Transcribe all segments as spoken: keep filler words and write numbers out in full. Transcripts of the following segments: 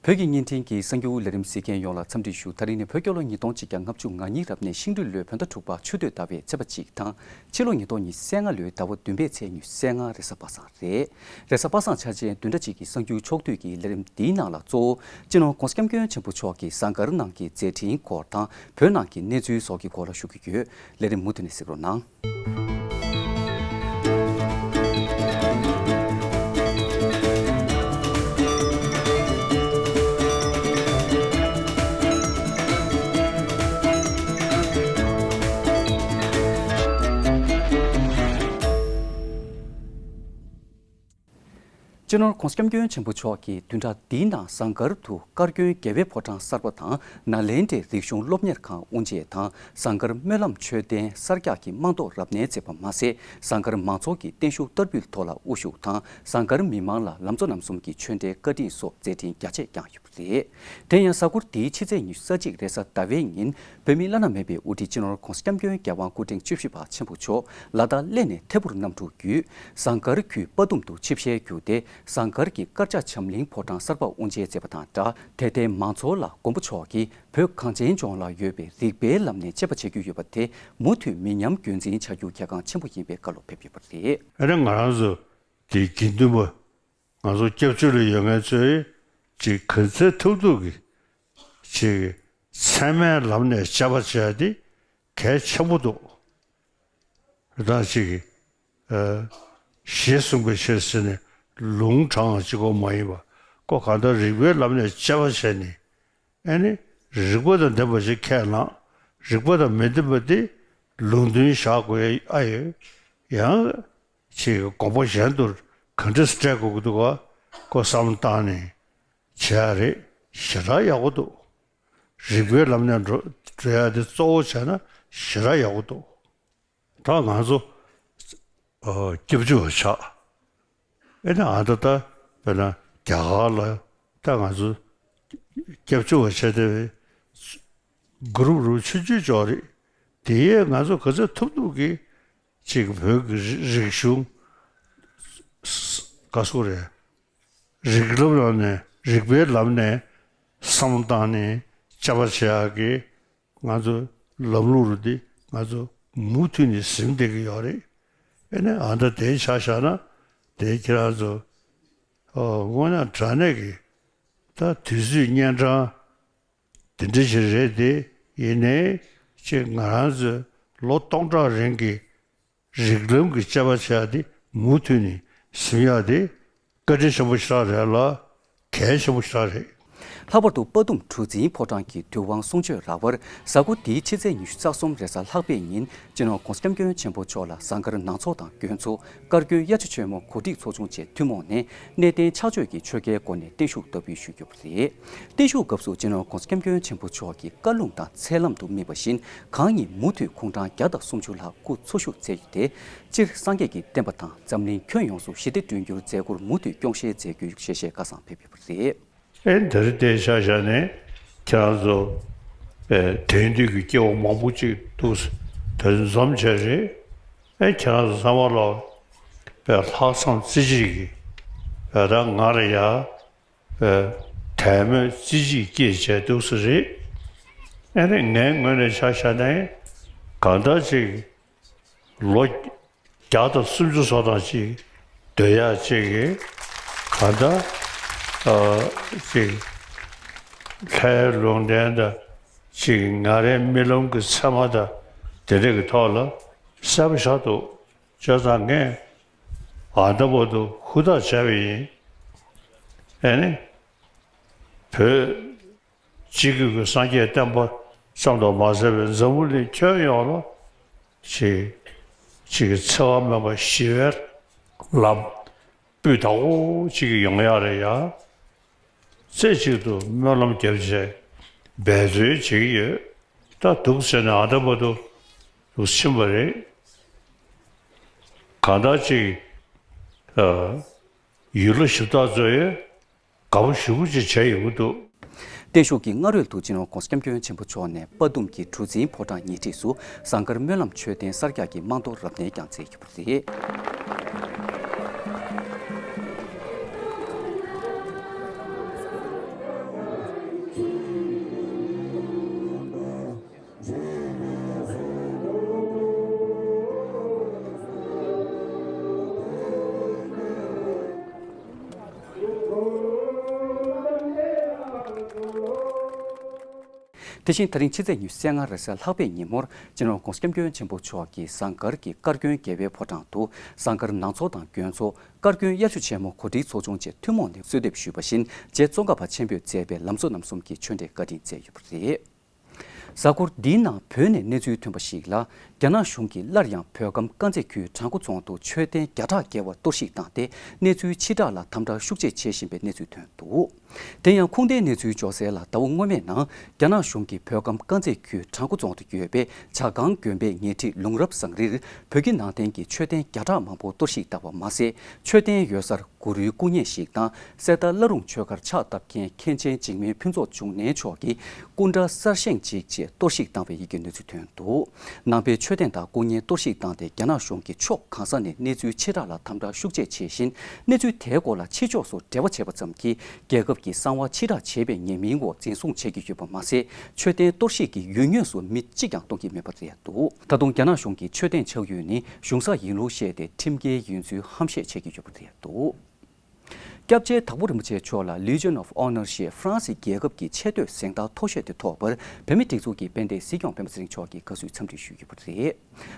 བོད་ཀྱི་བརྙན་འཕྲིན་གྱི་གསར་འགྱུར་ལས་རིམ་གཟིགས་མཁན་ཡོངས་ལ་འཚམས་འདྲི་ཞུ། ད་རིང་ནི་བོད་རྒྱལ་ལོ་ཉིས་སྟོང་གཅིག་བརྒྱ་ལྔ་བཅུ་ང་གཉིས་རབ་གནས་ཤིང་སྦྲུལ་ལོའི་བོད་ཟླ་དྲུག་པ་ཆུ་སྟོད་ཟླ་བའི་ཚེས་པ་གཅིག་དང་། ཕྱི་ལོ་ཉིས་སྟོང་ཉི་ཤུ་རྩ་ལྔ་ལོའི་ཟླ་བ་བདུན་པའི་ཚེས་ཉི་ཤུ་རྩ་ལྔ་རེས་གཟའ་པ་སངས་རེད། རེས་གཟའ་པ་སངས་འཆར་ཅན་བདུན་ཕྲག་གཅིག་གི་གསར་འགྱུར་ཕྱོགས་བསྡུས་ཀྱི་ལས་རིམ་འདིའི་ནང་ལ་གཙོ་བོ་སྤྱི་ནོར་༸གོང་ས་༸སྐྱབས་མགོན་ཆེན་པོ་མཆོག་གིས་ཟངས་དཀར་ནང་གི་མཛད་འཕྲིན་སྐོར་དང་། བོད་ནང་གི་གནས་ཚུལ་སོགས་ཀྱི་སྐོར་ལ་ཞུ་གི་ཡོད། ལས་རིམ་མུ་མཐུད་ནས་གཟིགས་རོགས་གནང་། སྤྱི་ནོར་༸གོང་ས་༸སྐྱབས་མགོན་ཆེན་པོ་མཆོག་གིས་བདུན་ཕྲག་འདིའི་ནང་ཟངས་དཀར་དུ་དཀར་སྐྱོན་རྒྱལ་བའི་ཕོ་བྲང་གསར་པ་དང་། ནཱ་ལེནྡྲའི་རིག་གཞུང་སློབ་གཉེར་ཁང་དབུ་འབྱེད་དང་། ཟངས་དཀར་སྨོན་ལམ་མཆོད་རྟེན་གསར་རྒྱག་གི་རྨང་རྡོ་རབ་གནས་མཛད་པ་མ་ཟད། ཟངས་དཀར་མང་ཚོགས་ཀྱི་བརྟན་བཞུགས་བསྟར་འབུལ་ཐོག་ལ་དབུ་བཞུགས་དང་། ཟངས་དཀར་མི་མང་ལ་ལམ་གཙོ་རྣམ་གསུམ་གྱི་ཆོས་འབྲེལ་བཀའ་དྲིན་སོགས་མཛད་འཕྲིན་རྒྱ་ཆེ་བསྐྱངས་ཡོད་པ་རེད། དེ་ཡང་གཟའ་འཁོར་འདིའི་ཕྱི་ཚེས་ཉི་ཤུ་རྩ་གཅིག་རེས་གཟའ་ཟླ་བའི་ཉིན། བོད་མིའི་བླ་ན་མེད་པའི་དབུ་ཁྲིད་སྤྱི་ནོར་༸གོང་ས་༸སྐྱབས་མགོན་རྒྱལ་དབང་སྐུ་ཕྲེང་བཅུ་བཞི་པ་ཆེན་པོ་མཆོག་ལ་དྭགས་གླེ་ནས་ཐད་འཕུར་གནམ་གྲུ་བརྒྱུད། ཟངས་དཀར་རྒྱུད་དཔའ་གཏུམ་དུ་ཆིབས་ཞལ་བསྒྱུར་ཏེ། ཟངས་དཀར་གྱི་དཀར་ཆག་བྱམས་གླིང་ཕོ་བྲང་གསར་པ་དབུ་འབྱེད་མཛད་པ་དང་སྦྲགས། དད་ལྡན་མང་ཚོགས་ལ་མགོན་པོ་མཆོག་གིས་བོད་གངས་ཅན་ལྗོངས་ལ་ཡོད་པའི་རིག་པའི་ལམ་ནས་དཔྱད་པ་བྱེད་རྒྱུ་ཡོད་པ་དེ། མུ་མཐུད་མི་ཉམས་རྒྱུན་འཛིན་བྱ་རྒྱུ་གལ་འགངས་ཆེན་པོ་ཡིན་པའི་བཀའ་སློབ་ཕེབས་ཡོད་པ་རེད། ཨ་ནི་ང་རང་ཚོ་དེའི་དགེ་འདུན་པ། ང་ཚོ་སྐྱབས་བཅོལ་ལ་ཡོད་མཁན་ཚོས་ཅིག་ག་ཚོད་ཐུབ་ཐུབ་ཀྱིས་ཅིག་ཚད་མའི་ལམ་ནས་དཔྱད་པ་བྱས་ཏེ་གལ་ཆེན་པོ་འདུག་ད་ཅིག་ཨ། ཞེས་གསུངས་པའི་ཕྱིར་ཟེར་ནས་ལུང་དྲངས་ཅིག་གོ་མ་ཡིན་པ། ཁོ་གང་ལྟར་རིགས་པའི་ལམ་ནས་དཔྱད་པ་བྱས་ནས། ཨ་ནི་རིགས་པ་དང་ལྡན་པ་ཞིག་ཁས་བླངས། རིགས་པ་དང་མི་ལྡན་པ་དེ་ལུང་འདྲེན་བཞག་དགོས་ཨ་ཡོད། ཡང་ཅིག་དགོངས་པ་གཞན་དུ་ག་འདྲ་སེ་སྤྲད་དགོས་ཀྱི་འདུག་ག་ཁོ་བསམ་བློ་བཏང་ནས་བྱས་རེད། ཞེ་དྲག་ཡག་པོ་འདུག་རིགས་པའི་ལམ་ནས་འགྲོ་འགྲོ་ཡ་དེ་གཙོ་བོ་བྱས་ན་ཞེ་དྲག་ཡག་པོ་འདུག་ད་ང་ཚོ་ཨ་སྐྱབས་བཅོལ་བ་ཆགས། ཨེ་ན་ཨ་ད་ད་དཔེར་ན་རྒྱ་གར་ལ་ད་ང་ཚོ་སྐྱབས་བཅོལ་བ་བྱས་ཏེ་གུ་རུབ་རུབ་ཆུང་ཆུང་ཅོག་རེད། དེ་ཡས་ང་ཚོ་ག་ཚོད་ཐུབ་ཐུབ་ཀྱིས་ཅིག་བོད་ཀྱི་རི་རིག་གཞུང་ག་སོ་རེད། རིགས་ལམ་ལམ་ནས་རིགས་པའི་ལམ་ནས་བསམ་བློ་བཏང་ནས་དཔྱད་པ་བྱེད་ཡག་གི་ང་ཚོ་ལམ་ལུགས་རུ་འདི་ང་ཚོ་མུ་མཐུད་ནས་ཟིན་བསྡད་ཀྱི་ཡོད་རེད། ཨེ་ནས་ཨ་ད་དེ་ཆ་བཞག་ན་དེ་ཁྱེད་རང་ཚོ་ཨོ་དངོས་གནས་དྲང་གནས་ཀྱི་ད་དུས་ཚོད་གཉན་འཕྲང་དེ་འདྲ་ཞིག་རེད་དེ། ཡིན་ནའི་ཅིག་ང་རང་ཚོའི་ལོ་སྟོང་ཕྲག་རིང་གི་རིགས་ལམ་གྱི་དཔྱད་པ་བྱས་ཏེ་མུ་མཐུད་ནས་ཟིན་ཡག་དེ་བཀའ་དྲིན་ཆེན་པོ་ཞེ་དྲག་རེད་ལ། གལ་ཆེན་པོ་ཞེ་དྲག་རེད། ལྷག་པར་དུ་དཔའ་གཏུམ་གྲུ་འཛིན་ཕོ་བྲང་གི་དུས་དབང་གསུང་ཆོས་རག་པར་གཟའ་འཁོར་འདིའི་ཕྱི་ཚེས་ཉི་ཤུ་རྩ་གསུམ་རེས་གཟའ་ལྷག་པའི་ཉིན་སྤྱི་ནོར་༸གོང་ས་༸སྐྱབས་མགོན་ཆེན་པོ་མཆོག་ལ་ཟངས་དཀར་ནང་ཚོགས་དང་མགོན་ཚོགས་དཀར་སྐྱོན་དབྱར་ཆ་མཆོད་མོ་གོ་སྒྲིག་ཚོགས་ཆུང་བཅས་ཐུན་མོང་ནས་གནས་བརྟན་ཕྱག་མཆོད་ཀྱི་ཆོ་གའི་སྒོ་ནས་བརྟན་བཞུགས་བསྟར་འབུལ་ཞུས་ཡོད་པ་རེད། བརྟན་བཞུགས་སྐབས་སུ་སྤྱི་ནོར་༸གོང་ས་༸སྐྱབས་མགོན་ཆེན་པོ་མཆོག་གིས་བཀའ་ལུང་དང་ཚད་ལམ་དུ་དམིགས་པ་བཞིན་གང་ཉིད་མུ་མཐུད་ཁུངས་དྲང་བརྒྱ་དང་སུམ་ཅུ་ལྷག་སྐུ་འཚོ་བཞུགས་མཛད་ཡོད་དེ། སྤྱིར་སངས་རྒྱས་ཀྱི་བསྟན་པ་དང་འཛམ་གླིང་ཁྱོན་ཡོངས་སུ་ཞི་བདེ་བསྐྲུན་རྒྱུར་མཛད་ཁུར་མུ་མཐུད་སྐྱོང་ཤེས་མཛད་རྒྱུའི་ཞལ་བཞེས་སྐལ་བཟང་ཕེབས་ཡོད་པ་རེད། ཨེ་འདིར་བལྟས་ཆ་བཞག་ནས་ཁྱེད་རང་ཚོ་ཨེ་དེང་དུས་ཀྱི་སྐྱེ་བོ་མང་པོ་ཅིག་འདུག་དེ་འཛོམས་བྱས་རེད། ཨེ་ཁྱེད་རང་ཚོ་ཚང་མ་ལ་ཨེ་ལྷག་བསམ་རྩེ་གཅིག་གིས་ཨེ་ད་ང་ལ་ཡ་ཨེ་དད་མོས་རྩེ་གཅིག་སྐྱེས་བྱས་འདུག་ས་རེད། ཨེ་ནི་ངའི་ངོས་ནས་ཆ་བཞག་ནས་གང་ལྟར་ཅིག་ལོ་བརྒྱ་དང་སུམ་ཅུ་སོ་དང་ཅིག་སྡོད་ཡག་ཅིག་གི་གང་ལྟར་ཨ་ཅིག་ལྷའི་ལུང་བསྟན་དང་ཅིག་ང་རའི་རྨི་ལམ་གྱི་མཚན་མ་དང་དེ་འདྲ་གི་ཐོག་ལ་གསལ་པོ་ཆགས་འདུག་བྱས་ཙང་ངས་ཨ་ད་བར་དུ་ཧུར་ཐག་བྱས་པ་ཡིན། ཨེ་ནི་བོད་སྤྱི་སྒེར་གྱི་སངས་རྒྱས་བསྟན་པ་ཙམ་དུ་མ་ཟད་པའི་འཛམ་བུ་གླིང་ཁྱོན་ཡོངས་ལ་ཅིག་ཅིག་འཚེ་བ་མེད་པ་ཞི་བའི་ལམ་སྤུས་དག་པོ་ཅིག་ཡོང་ཡག་ལ་ཡ་རྩེ་གཅིག་ཏུ་སྨོན་ལམ་བརྒྱབ་བྱས་འབད་བརྩོན་བྱེད་ཀྱི་ཡོད། ད་འདུག་ཟེར་ནས་ཨ་ད་བར་དུ་འདུག་ཕྱིན་པ་རེད། གང་ལྟར་ཅིག་ཨ་ཡུལ་ལྷ་གཞི་བདག་ཚོས་དགའ་པོ་ཞེ་པོ་ཅིག་བྱས་ཡོང་གི་འདུག་བརྟན་བཞུགས་ཀྱི་སྔ་རོལ་དུ་སྤྱི་ནོར་༸གོང་ས་༸སྐྱབས་མགོན་ཆེན་པོ་མཆོག་ནས་དཔའ་གཏུམ་གྱི་གྲུ་འཛིན་ཕོ་བྲང་ཉེ་འཁྲིས་སུ་ཟངས་དཀར་སྨོན་ལམ་མཆོད་རྟེན་གསར་རྒྱག་གི་རྨང་རྡོ་རབ་གནས་ཀྱང་མཛད་ཡོད་པ་རེད། དེ་བཞིན་ད་རིང་ཕྱི་ཚེས་ཉི་ཤུ་རྩ་ལྔ་རེས་གཟའ་ལྷག་པའི་ཉིན་མོར་སྤྱི་ནོར་༧གོང་ས་༧སྐྱབས་མགོན་ཆེན་པོ་མཆོག་གིས་ཟངས་དཀར་གྱི་བཀའ་བཀྱོན་རྒྱལ་བའི་ཕོ་བྲང་དུ་ཟངས་དཀར་ནང་ཚོགས་དང་མགོན་ཚོགས། བཀའ་བཀྱོན་དབྱར་ཆོས་ཆེན་མོ་གོ་སྒྲིག་ཚོགས་ཆུང་བཅས་ཐུན་མོང་ནས་གསོལ་འདེབས་ཞུས་པ་བཞིན་རྗེ་ཙོང་ཁ་པ་ཆེན་པོས་མཛད་པའི་ལམ་གཙོ་རྣམ་གསུམ་གྱི་ཆོས་འབྲེལ་བཀའ་དྲིན་སྩལ་ཡོད་པ་རེད། གཟའ་འཁོར་འདིའི་ནང་བོད་ནས་གནས་ཚུལ་ཐོན་པ་ཞིག་ལ། རྒྱ་ནག་གཞུང་གིས་སླར་ཡང་བོད་ཁམས་དཀར་མཛེས་ཁུལ་བྲག་འགོ་རྫོང་དུ་མཆོད་རྟེན་བརྒྱ་ཕྲག་བརྒལ་བ་གཏོར་བཤིག་བཏང་སྟེ། གནས་ཚུལ་ཕྱི་བསྒྲགས་ལ་དམ་དྲག་ཤུགས་ཆེ་བྱེད་བཞིན་པའི་གནས་ཚུལ་ཐོན་འདུག་དེ་ཡང་ཁུངས་ལྡན་གནས་ཚུལ་འབྱོར་གསལ་ལ། ཟླ་བ་སྔོན་མའི་ནང་རྒྱ་ནག་གཞུང་གིས་བོད་ཁམས་དཀར་མཛེས་ཁུལ་བྲག་འགོ་རྫོང་དུ་ཡོད་པའི་བྱ་སྒང་དགོན་པའི་ཉེ་འཁྲིས་ལུང་རབ་བཟང་རིར་བོད་ཀྱི་ནང་བསྟན་གྱི་མཆོད་རྟེན་བརྒྱ་ཕྲག་མང་པོ་གཏོར་བཤིག་བཏང་བ་མ་ཟད། མཆོད་རྟེན་ཡོད་སར་གུ་རུའི་སྐུ་བརྙན་ཞིག་དང་། གསེར་རྟ་བླ་རུང་ཆོས་སྒར་ཕྱག་བཏབ་མཁན་མཁན་ཆེན་འཇིགས་མེད་ཕུན་ཚོགས་འབྱུང་གནས་མཆོག་གི་སྐུ་འདྲ་གསར་བཞེངས་ཅིག་བཅས་གཏོར་བཤིག་བཏང་བའི་ཡི་གེ་གནས་ཚུལ་ཐོན་འདུག་ནང་པའི་མཆོད་རྟེན་དང་སྐུ་བརྙན་གཏོར་བཤིག་བཏང་སྟེ། རྒྱ་ནག་གཞུང་གིས་ཕྱོགས་གང་ས་ནས་གནས་ཚུལ་ཕྱི་བསྒྲགས་ལ་དམ་དྲག་ཤུགས་ཆེ་བྱེད་བཞིན། གནས་ཚུལ་དེའི་སྐོར་ལ་ཕྱི་ཕྱོགས་སུ་འབྲེལ་བ་བྱས་པ་ཙམ་གྱིས། རྒྱལ་ཁབ་ཀྱི་གསང་བ་ཕྱི་བསྒྲགས་བྱས་པའི་ཉེས་མིང་འོག་འཛིན་བཟུང་བྱེད་ཀྱི་ཡོད་པ་མ་ཟད། མཆོད་རྟེན་གཏོར་བཤིག་གི་ཡུལ་དངོས་སུ་མི་གཅིག་ཀྱང་གཏོང་གི་མེད་པ་རེད་འདུག་ད་དུང་རྒྱ་ནག་གཞུང་གིས་མཆོད་རྟེན་ཆགས་ཡུལ་ནི་གཞུང་ས་ཡིན་ལུགས་བཤད་དེ། ཁྲིམས་འགལ་ཡིན་ཚུལ་ཧམ་བཤད་བྱེད་ཀྱི་ཡོད་པ་རེད་འདུག་སྐྱབས་རྗེ་དྭགས་པོ་རིན་པོ་ཆེ་མཆོག་ལ་Legion of Honor ཞེས་ཧྥ་རན་སི་རྒྱལ་ཁབ་ཀྱི་ཆེ་བསྟོད་གཟེངས་རྟགས་མཐོ་ཤོས་དེ་ཐོབ་པར། བོད་མིའི་སྒྲིག་འཛུགས་ཀྱི་དཔལ་ལྡན་སྲིད་སྐྱོང་སྤེན་པ་ཚེ་རིང་མཆོག་གིས་དགའ་བསུའི་འཚམས་འདྲི་ཞུས་ཡོད་པ་རེད།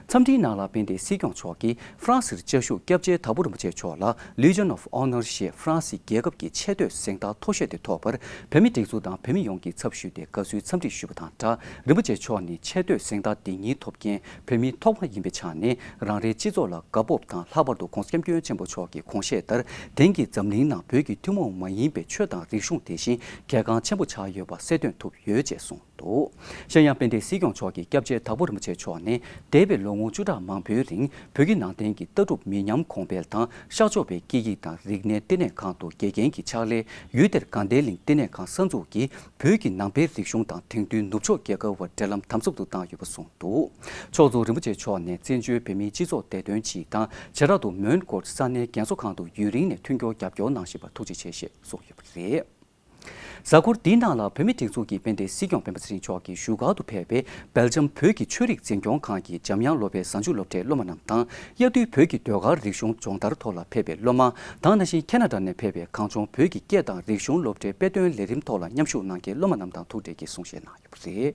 འཚམས་འདྲིའི་ནང་ལ་དཔལ་ལྡན་སྲིད་སྐྱོང་མཆོག་གིས་ཧྥ་རན་སིར་བཅའ་བཞུགས་སྐྱབས་རྗེ་དྭགས་པོ་རིན་པོ་ཆེ་མཆོག་ལ་Legion of Honor ཞེས་ཧྥ་རན་སི་རྒྱལ་ཁབ་ཀྱི་ཆེ་བསྟོད་གཟེངས་རྟགས་མཐོ་ཤོས་དེ་ཐོབ་པར། བོད་མིའི་སྒྲིག་འཛུགས་དང་བོད་མི་ཡོངས་ཀྱི་ཚབ་ཞུས་ཏེ་དགའ་བསུའི་འཚམས་འདྲི་ཞུས་པ་དང་སྦྲགས། རིན་པོ་ཆེ་མཆོག་ནི་ཆེ་བསྟོད་གཟེངས་རྟགས་འདི་ཉིད་ཐོབ་མཁན་བོད་མི་ཐོག་མ་ཡིན་པའི་ཆ་ནས། རང་རེའི་སྤྱི་ཚོགས་ལ་དགའ་སྤོབས་དང་། ལྷག་པར་དུ་༧གོང་ས་༧སྐྱབས་མགོན་ཆེན་པོ་མཆོག་གི་དགོངས་བཞེད་ལྟར། དེང་གི་འཛམ་གླིང་ནང་བོད་ཀྱི་ཐུན་མོང་མ་ཡིན་པའི་ཆོས་དང་རིག་གཞུང་དེ་བཞིན་གལ་འགངས་ཆེན་པོ་ཆགས་ཡོད་པ་གསལ་སྟོན་ཐུབ་ཡོད་ཅེས་གསུངས་འདུག་གཞན་ཡང་དཔལ་ལྡན་སྲིད་སྐྱོང་མཆོག་གིས་སྐྱབས་རྗེ་དྭགས་པོ་རིན་པོ་ཆེ་མཆོག་ནི་འདས་པའི་ལོ་ངོ་བཅུ་ཕྲག་མང་པོའི་རིང་བོད་ཀྱི་ནང་བསྟན་གྱི་ལྟ་གྲུབ་མི་ཉམས་གོང་འཕེལ་དང་། ཤར་ཕྱོགས་པའི་སྐད་ཡིག་དང་རིག་གནས་བསྟི་གནས་ཁང་དུ་དགེ་རྒན་གྱི་ཕྱག་ལས། ཡུལ་དེར་དགའ་ལྡན་གླིང་བསྟི་གནས་ཁང་གསར་འཛུགས་ཀྱིས་བོད་ཀྱི་ནང་པའི་རིག་གཞུང་དང་དེང་དུས་ནུབ་ཕྱོགས་རྒྱལ་ཁབ་བར་འབྲེལ་ལམ་དམ་ཟབ་ཏུ་བཏང་ཡོད་པ་གསུངས་འདུག་ཕྱོགས་མཚུངས་རིན་པོ་ཆེ་མཆོག་ནས་བཙན་བྱོལ་བོད་མིའི་སྤྱི་ཚོགས་བདེ་དོན་ཆེད་དང་། བྱེ་བྲག་ཏུ་མོན་གྷོ་ས་གནས་རྒན་གསོ་ཁང་དུ་ཡུན་རིང་ནས་མཐུན་འགྱུར་རྒྱབ་སྐྱོར་གནང་བཞིན་པར་ཐུགས་རྗེ་ཆེ་ཞེས་གསུངས་ཡོད་པ་རེད། གཟའ་འཁོར་འདིའི་ནང་ལ་བོད་མིའི་སྒྲིག་འཛུགས་ཀྱི་དཔལ་ལྡན་སྲིད་སྐྱོང་སྤེན་པ་ཚེ་རིང་མཆོག་གིས་བཞུགས་སྒར་དུ་ཕེབས་པའི་སྦེལ་ཇམ་བོད་ཀྱི་ཆོས་རིག་འཛིན་སྐྱོང་ཁང་གི་འཇམ་དབྱངས་སློབ་གྲྭའི་གཟའ་མཇུག་སློབ་གྲྭའི་སློབ་མ་རྣམས་དང་། དབྱར་དུས་བོད་ཀྱི་ཟློས་གར་རིག་གཞུང་སྦྱོང་བརྡར་ཐོག་ལ་ཕེབས་པའི་སློབ་མ་དང་། ནང་བཞིན་ཁེ་ན་ཌ་ནས་ཕེབས་པའི་གངས་ལྗོངས་བོད་ཀྱི་སྐད་དང་རིག་གཞུང་སློབ་གྲྭའི་དཔེ་སྟོན་ལས་རིམ་ཐོག་ལ་མཉམ་ཞུགས་གནང་མཁན་སློབ་མ་རྣམས་དང་ཐུག་འཕྲད་ཀྱིས་གསུང་བཤད་གནང་ཡོད་པ་རེད།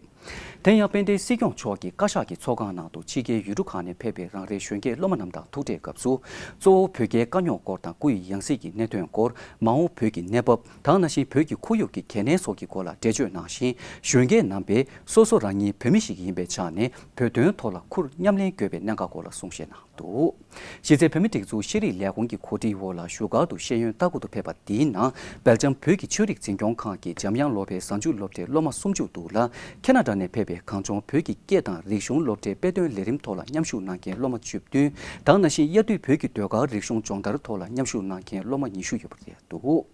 དེ་ཡང་དཔལ་ལྡན་སྲིད་སྐྱོང་མཆོག་གིས་བཀའ་ཤག་གི་ཚོགས་ཁང་ནང་དུ་ཕྱི་རྒྱལ་ཡུལ་གྲུ་ཁག་ནས་ཕེབས་པའི་རང་རེའི་གཞོན་སྐྱེས་སློབ་མ་རྣམས་དང་ཐུག་འཕྲད་སྐབས་སུ། གཙོ་བོ་བོད་རྒྱའི་དཀའ་རྙོག་སྐོར་དང་། སྐུ་ཡི་ཡང་སྲིད་ཀྱི་གནད་དོན་སྐོར། མ་འོངས་བོད་ཀྱི་གནས་བབ་དང་། ནང་བཞིན་བོད་ཀྱི་ཁོར་ཡུག་གི་གལ་གནད་སོགས་ཀྱི་སྐོར་ལ་འགྲེལ་བརྗོད་གནང་ཞིང་། གཞོན་སྐྱེས་རྣམ་པས་སོ་སོ་རང་ཉིད་བོད་མི་ཞིག་ཡིན་པའི་ཆ་ནས་བོད་དོན་ཐོག་ལ་ཁུར་མཉམ་ལེན་དགོས་པའི་གནད་འགག་སྐོར་ལ་གསུང་བཤད་གནང་འདུག་གཞི་རྩའི་བོད་མིའི་སྒྲིག་འཛུགས་ཤེས་རིག་ལས་ཁུངས་ཀྱི་གོ་སྒྲིག་འོག་ལ་བཞུགས་སྒར་དུ་ཤེས་ཡོན་ལྟ་སྐོར་དུ་ཕེབས་པ་འདིའི་ནང་། སྦེལ་ཇམ་བོད་ཀྱི་ཆོས་རིག་འཛིན་སྐྱོང་ཁང་གི་འཇམ་དབྱངས་སློབ་གྲྭའི་གཟའ་མཇུག་སློབ་གྲྭའི་སློབ་མ་སུམ་ཅུ་འདུག་ལ། ཁེ་ན་ཌ་ནས་ཕེབས་པའི་གངས་ལྗོངས་བོད་ཀྱི་སྐད་དང་རིག་གཞུང་སློབ་གྲྭའི་དཔེ་སྟོན་ལས་རིམ་ཐོག་ལ་མཉམ་ཞུགས་གནང་མཁན་སློབ་མ་བཅུ་བདུན་དང་། ནང་བཞིན་དབྱར་དུས་བོད་ཀྱི་ཟློས་གར་རིག་གཞུང་སྦྱོང་བརྡར་ཐོག་ལ་མཉམ་ཞུགས་གནང་མཁན་སློབ་མ་ཉི་ཤུ་ཡོད་པ་རེད་འདུག་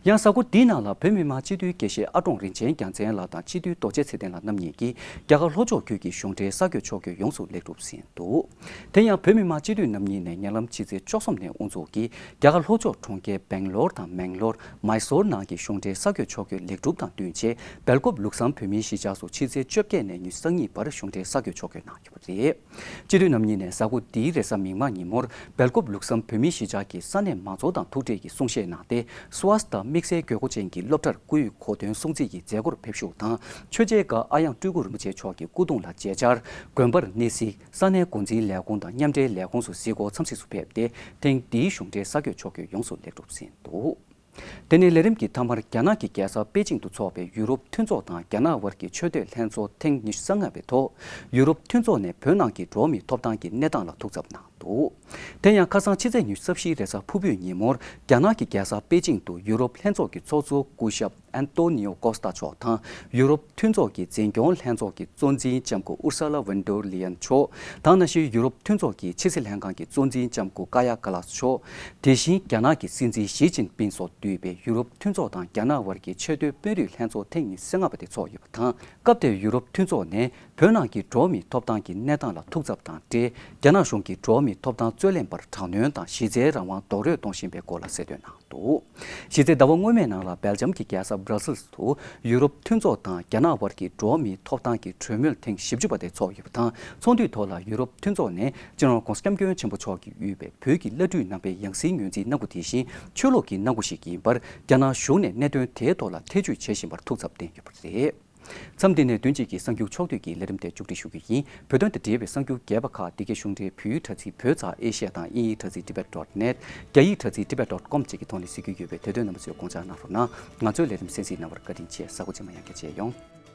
ཡང་གཟའ་འཁོར་འདིའི་ནང་ལ་བོད་མི་མང་སྤྱི་འཐུས་དགེ་བཤེས་ཨ་ཀྲོང་རིན་ཆེན་རྒྱལ་མཚན་ལགས་དང་སྤྱི་འཐུས་རྡོ་རྗེ་ཚེ་བརྟན་ལགས་རྣམ་གཉིས་ཀྱིས་རྒྱ་གར་ལྷོ་ཕྱོགས་ཁུལ་གྱི་གཞུང་འབྲེལ་གསར་འགོད་ཕྱོགས་བསྐྱོད་ཡོངས་སུ་ལེགས་གྲུབ་ཟིན་འདུག་དེ་ཡང་བོད་མི་མང་སྤྱི་འཐུས་རྣམ་གཉིས་ནས་ཉེ་ལམ་ཕྱི་ཚེས་བཅུ་གསུམ་ནས་དབུ་འཛུགས་ཀྱིས་རྒྱ་གར་ལྷོ་ཕྱོགས་གྲོང་ཁྱེར་སྦེང་ལོར་དང་མེང་ལོར། མཱི་སོར་ནང་གི་གཞུང་འབྲེལ་གསར་འགོད་ཕྱོགས་བསྐྱོད་ལེགས་གྲུབ་དང་བསྟུན་ཆེད། སྦེལ་ཀོབ་ལུགས་བསམ་བོད་མིའི་གཞིས་ཆགས་སུ་ཕྱི་ཚེས་བཅོ་བརྒྱད་ནས་ཉི་ཤུ་རྩ་གཉིས་བར་གཞུང་འབྲེལ་གསར་འགོད་ཕྱོགས་བསྐྱོད་གནང་ཡོད་པ་རེད། སྤྱི་འཐུས་རྣམ་གཉིས་ནས་གཟའ་འཁོར་འདིའི་རེས་གཟའ་མིག་དམར་ཉིན་མོར་སྦེལ་ཀོབ་ལུགས་བསམ་བོད་མིའི་གཞིས་ཆགས་ཀྱི་ས་གནས་མང་ཚོགས་དང་ཐུག་འཕྲད་ཀྱིས་གསུང་བཤད་གནང་སྟེ། སུ་ཝཱ་སི་ཐ་དམིགས་བསལ་དགོས་མཁོ་ཅན་གྱི་སློབ་གྲྭར་སྐུའི་གོ་སྟོན་སྲུང་བརྩི་ཡི་མཛད་སྒོར་ཕེབས་ཞུགས་དང་། མཆོད་མཇལ་སྐབས་ཨ་ཡང་སྤྲུལ་སྐུ་རིན་པོ་ཆེ་མཆོག་གི་སྐུ་གདུང་ལ་མཇལ་བཅར། དགོན་པར་གནས་གཟིགས། ས་གནས་འགོ་འཛིན་ལས་ཁུངས་དང་མཉམ་འབྲེལ་ལས་ཁུངས་སུ་གཟིགས་སྐོར་འཚམས་གཟིགས་སུ་ཕེབས་ཏེ། ཐེངས་འདིའི་གཞུང་འབྲེལ་གསར་འགོད་ཕྱོགས་བསྐྱོད་ཡོངས་སུ་ལེགས་གྲུབ་ཟིན་འདུག་དེ་ནས་ལས་རིམ་གྱི་མཐའ་མར་རྒྱ་ནག་གི་རྒྱལ་ས་པེ་ཅིང་དུ་འཚོགས་པའི་ཡུ་རོབ་མཐུན་ཚོགས་དང་རྒྱ་ནག་དབར་གྱི་ཆེས་མཐོའི་ལྷན་ཚོགས་ཐེངས་ཉི་ཤུ་རྩ་ལྔ་པའི་ཐོག་ཡུ་རོབ་མཐུན་ཚོགས་ནས་བོད་ནང་གི་འགྲོ་བ་མིའི་ཐོབ་ཐང་གི་གནས་སྟངས་ལ་ཐུགས་འཚབ་གནང་འདུག་དེ་ཡང་ཁ་སང་ཕྱི་ཚེས་ཉི་ཤུ་རྩ་བཞིའི་རེས་གཟའ་ཕུར་བུའི་ཉིན་མོར་རྒྱ་ནག་གི་རྒྱལ་ས་པེ་ཅིང་དུ་ཡུ་རོབ་ལྷན་ཚོགས་ཀྱི་ཚོགས་གཙོ་སྐུ་ཞབས་ཨན་ཏོ་ནིའོ་ཀོ་སྟ་མཆོག་དང་། ཡུ་རོབ་མཐུན་ཚོགས་ཀྱི་འཛིན་སྐྱོང་ལྷན་ཚོགས་ཀྱི་གཙོ་འཛིན་ལྕམ་སྐུ་ཨུར་སཱ་ལ་ཝན་ཏེར་ལི་ཡན་མཆོག་དང་། ནང་བཞིན་ཡུ་རོབ་མཐུན་ཚོགས་ཀྱི་ཕྱི་སྲིད་ལྷན་ཁང་གི་གཙོ་འཛིན་ལྕམ་སྐུ་ཀ་ཡ་ཀ་ལཱས་མཆོག་དེ་བཞིན་རྒྱ་ནག་གི་སྲིད་འཛིན་ཞི་ཅིན་ཕིང་སོགས་འདུས་པའི་ཡུ་རོབ་མཐུན་ཚོགས་དང་རྒྱ་ནག་དབར་གྱི་ཆེས་མཐོའི་དཔོན་རིགས་ལྷན་ཚོགས་ཐེངས་ཉི་ཤུ་རྩ་ལྔ་པ་དེ་ཚོགས་ཡོད་པ་དང་། སྐབས་དེར་ཡུ་རོབ་མཐུན་ཚོགས་ནས་བོད་ནང་གི་འགྲོ་བ་མིའི་ཐོབ་ཐང་གི་གནས་སྟངས་ལ་ཐུགས་འཚབ་དང་འབྲེལ། རྒྱ་ནག་གཞུང་གིས་འགྲོ་བ་མིའི་ཐོབ་ཐང་རྩོད་ལེན་པར་དྲག་གནོན་དང་གཞི་རྩའི་རང་དབང་རྡོག་རོལ་གཏོང་བཞིན་པའི་སྐོར་ལ་གསལ་སྟོན་གནང་འདུག་གཞི་རྩའི་ཟླ་བ་སྔོན་མའི་ནང་ལ་སྦེལ་ཇམ་གྱི་རྒྱལ་ས་སྦྲ་སིལ་དུ་ཡུ་རོབ་མཐུན་ཚོགས་དང་རྒྱ་ནག་དབར་གྱི་འགྲོ་བ་མིའི་ཐོབ་ཐང་གི་གྲོས་མོལ་ཐེངས་བཞི་བཅུ་པ་དེ་ཚོགས་ཡོད་པ་དང་། ཚོགས་འདུའི་ཐོག་ལ་ཡུ་རོབ་མཐུན་ཚོགས་ནས་སྤྱི་ནོར་༧གོང་ས་༧སྐྱབས་མགོན་ཆེན་པོ་མཆོག་གིས་དབུས་པའི་བོད་ཀྱི་བླ་སྤྲུལ་རྣམ་པའི་ཡང་སྲིད་ངོས་འཛིན་གནང་སྒོ་དེ་བཞིན་ཆོས་ལུགས་ཀྱི་གནང་སྒོ་ཞིག་ཡིན་པར། རྒྱ་ནག་གཞུང་ནས་གནད་དོན་དེའི་ཐོག་ལ་ཐེ་བྱུས་བྱེད་བཞིན་པར་ཐུགས་འཚབ་བསྟན་ཡོད་པ་རེད། མཚམས་འདི་ནས་བདུན་གཅིག་གི་གསར་འགྱུར་ཕྱོགས་བསྡུས་ཀྱི་ལས་རིམ་དེ་མཇུག་སྒྲིལ་ཞུ་རྒྱུ་ཡིན། བོད་དོན་དང་འབྲེལ་བའི་གསར་འགྱུར་རྒྱས་པ་ཁག་འདི་གའི་གཞུང་འབྲེལ་བོད་ཡིག་དྲ་ཚིགས་བོད་ཚགས་ཨེ་ཤེ་ཡ་དང་དབྱིན་ཡིག་དྲ་ཚིགས་tibet dot net། རྒྱ་ཡིག་དྲ་ཚིགས་tibet dot com་བཅས་ཀྱི་ཐོག་ནས་གཟིགས་རྒྱུ་ཡོད་པས་དེ་དོན་རྣམ་པ་ཚོས་དགོངས་འཇགས་གནང་རོགས་གནང་། ང་ཚོའི་ལས་རིམ་གསན་གཟིགས་གནང་བར་བཀའ་དྲིན་ཆེ། གཟའ་འཁོར་རྗེས་མ་ཡང་བསྐྱར་མཇལ་ཡོང་།